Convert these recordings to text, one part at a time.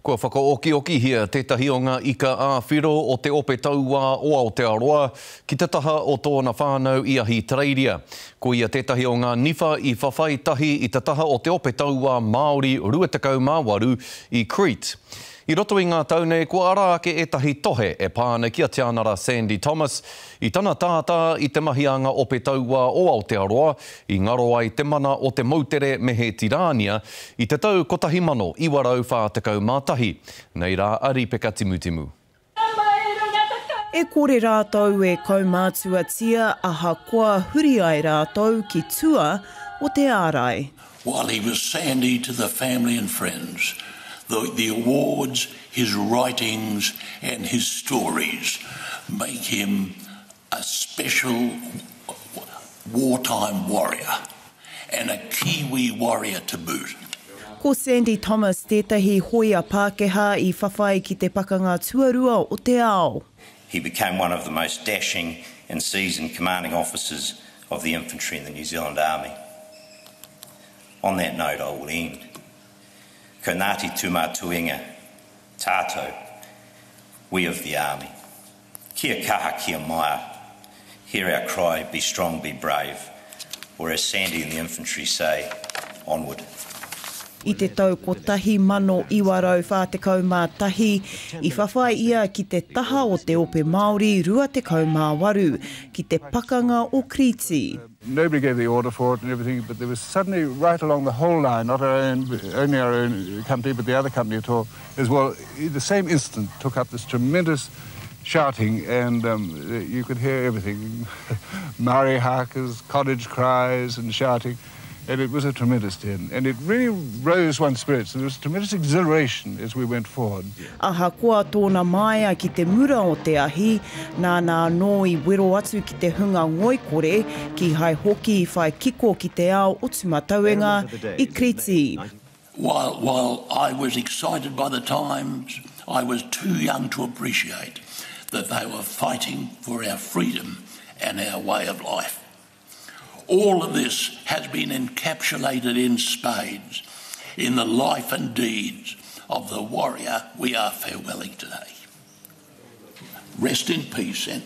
Kua whakaokiokihia tētahi o ngā ika ā-whiro o te Ope Tauā o Aotearoa ki te taha o tōna whānau i Ahitereiria. Ko ia tētahi o ngā niwha i whawhai tahi i te taha o te Ope Tauā Māori 28 i Crete. I roto i ngā tau nei kua ara ake ētahi tohe e pā ana ki a Tianara Sandy Thomas i tana tātā i te mahi a ngā ope tauā o Aotearoa i ngaro ai te mana o te moutere me Hētirānia i te tau 1941. Nei rā a Ripeka Timutimu. E kore rātou e kaumātuatia ahakoa huri ai rātou ki tua o te ārai. While he was Sandy to the family and friends, the, the awards, his writings and his stories make him a special wartime warrior and a Kiwi warrior to boot. Ko Sandy Thomas tētahi hōia Pākehā i whawhai ki te Pakanga Tuarua o te Ao. He became one of the most dashing and seasoned commanding officers of the infantry in the New Zealand Army. On that note, I will end. Ko Ngāti Tūmatuenga, tātou, we of the army. Kia kaha, kia maia. Hear our cry, be strong, be brave. Or as Sandy and the infantry say, onward. I te tau 1941, i whawhai ia ki te taha o te Ope Māori 28, ki te Pakanga o Krīti. Nobody gave the order for it and everything, but there was suddenly right along the whole line, not our own, only our own company, but the other company at all, as well, the same instant took up this tremendous shouting and um, you could hear everything. Maori hakas, cottage cries and shouting. And it was a tremendous din. And it really rose one's spirits. There was tremendous exhilaration as we went forward. Ahakoa tōna māia ki te mura o te ahi, nāna anō i wero atu ki te hunga ngoikore, kīhai hoki i whai kiko ki te ao o Tūmatauenga i Kriti. While, while I was excited by the times, I was too young to appreciate that they were fighting for our freedom and our way of life. All of this has been encapsulated in spades in the life and deeds of the warrior we are farewelling today. Rest in peace, Andy.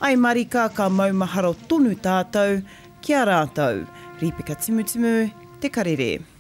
Ai marika ka maumahara tonu tātou ki a rātou. Rīpeka Timutimu, Te Karere.